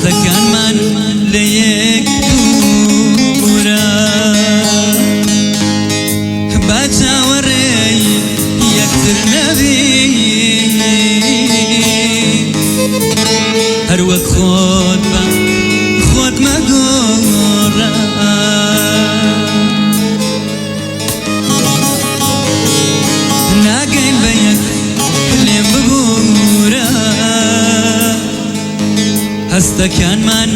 هەستەکانمان لە یەک دوورە با چاوەڕێی یەکتر نەبین هەر وەک خۆت بە خۆت مەگۆڕە. ناگەین بە یەک لێم ببوورە هەستەکانمان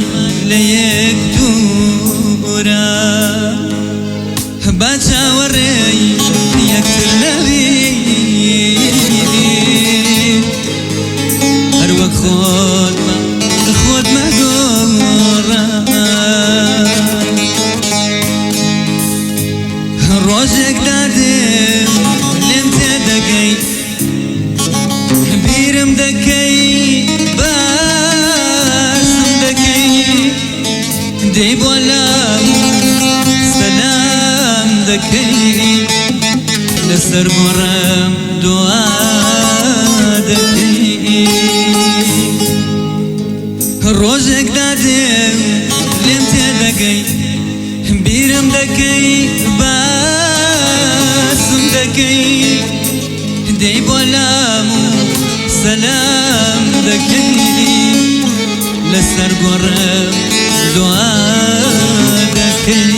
لە یەک دوورە با چاوەڕێی یەکتر نەبین هەر وەک خۆت بە خۆت مەگۆڕە. ڕۆژێک دادێم لێم تێدەگەی بیرم دەکەی باسم دەکەی دەی بۆ لام سەلام دەکەی لەسەر گۆڕم دوعا دەکەی ڕۆژێک دادێم لێم تێدەگەی بیرم دەکەی باسم دەکەی دەی بۆ لام و سەلام دەکەی لەسەر گۆڕم دوعا دەکەی.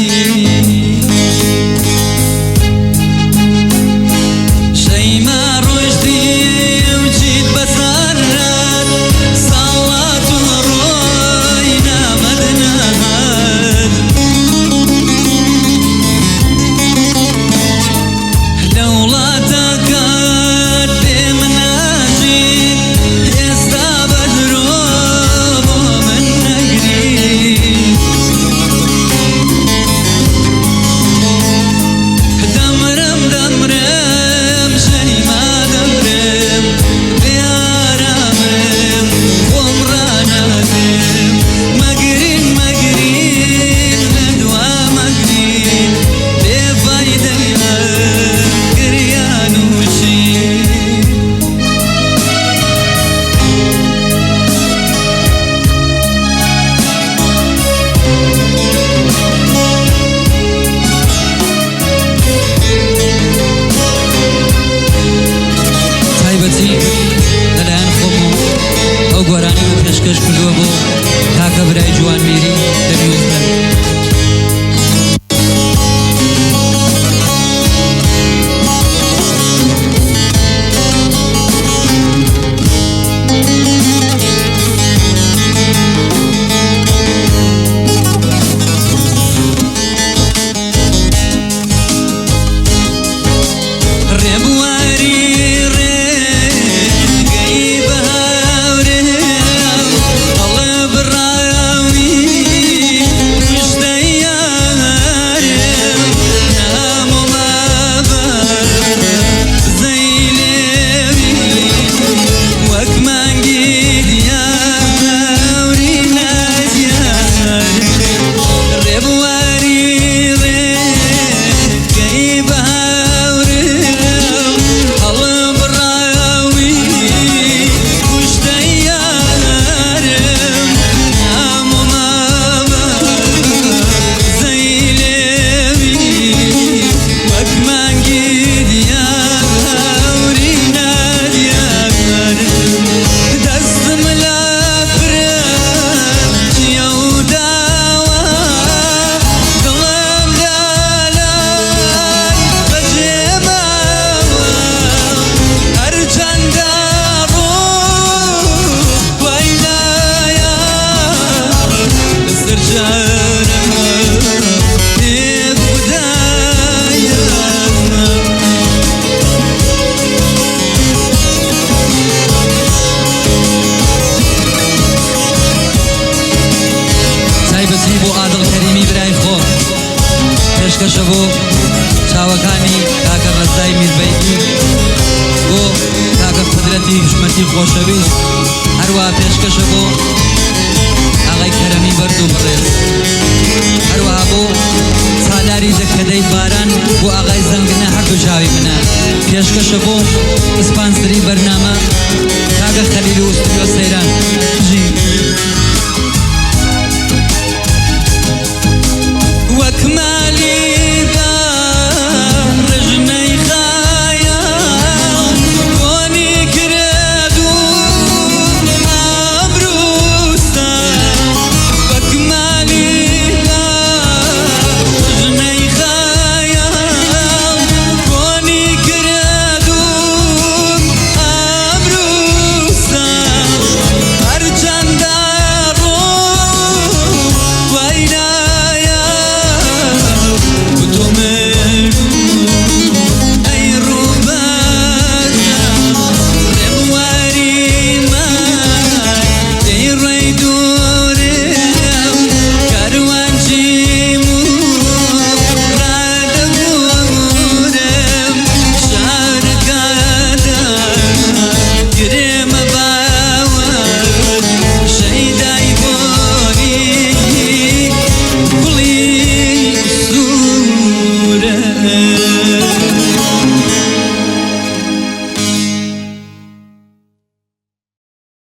شەیما ڕۆیشتی و چیت بەسەرات ساڵات و ڕۆی نامەت نەهات لە وڵاتەکەت بێ من ناژیت ئێستا بە درۆ بۆ من نەگری. دەمرم دەمرم شەیما دەمرم بێ ئارامم خۆم ڕاناگرم مەگرین مەگرین لە دوا مەگرین بێ فایدەی ئەم گریان و شین. تایبەتی لەلایەن خۆم و ئەو گۆرانیمە پێشکەش کردووە بۆ کاکە برای جوان میری لە نیوزلەند. ڕێبواری ڕێگەی بەهاورێ هەڵبڕاوی کوشتەی یارێ نامۆ مابە بزەی لێوی وەک مانگی دیاری نادیار ڕێبواری ڕێگەی بەهاورم هەڵبڕاوی کوشتەی یارم نامۆ مابە بزەی لێوی وەک مانگی دیاری نادیار دەستم لە پرچیە و داوە دڵم لەلای بەجێ ماوە هەرچەندە ڕوو وای لایە لەسەر جارم ئێ خودایە. تایبەتی بۆ عادڵ کەریمی برای خۆم پێشکەشە بۆ چاوەکانی کاکە ڕەزای میربەیگی بۆ کاکە قودرەتی حشمەتی خۆشەویست هەروە پێشکەشە بۆ ئاغای کەرەمی بەرز و بەڕێز هەروەها بۆ سالاری دەکەدەی باران بۆ ئاغای زەنگنە هەردوو چاوی منە پێشکەشە بۆ ئسپانسری بەرنامە کاکە خەلیل و ئوستریۆ سەیران.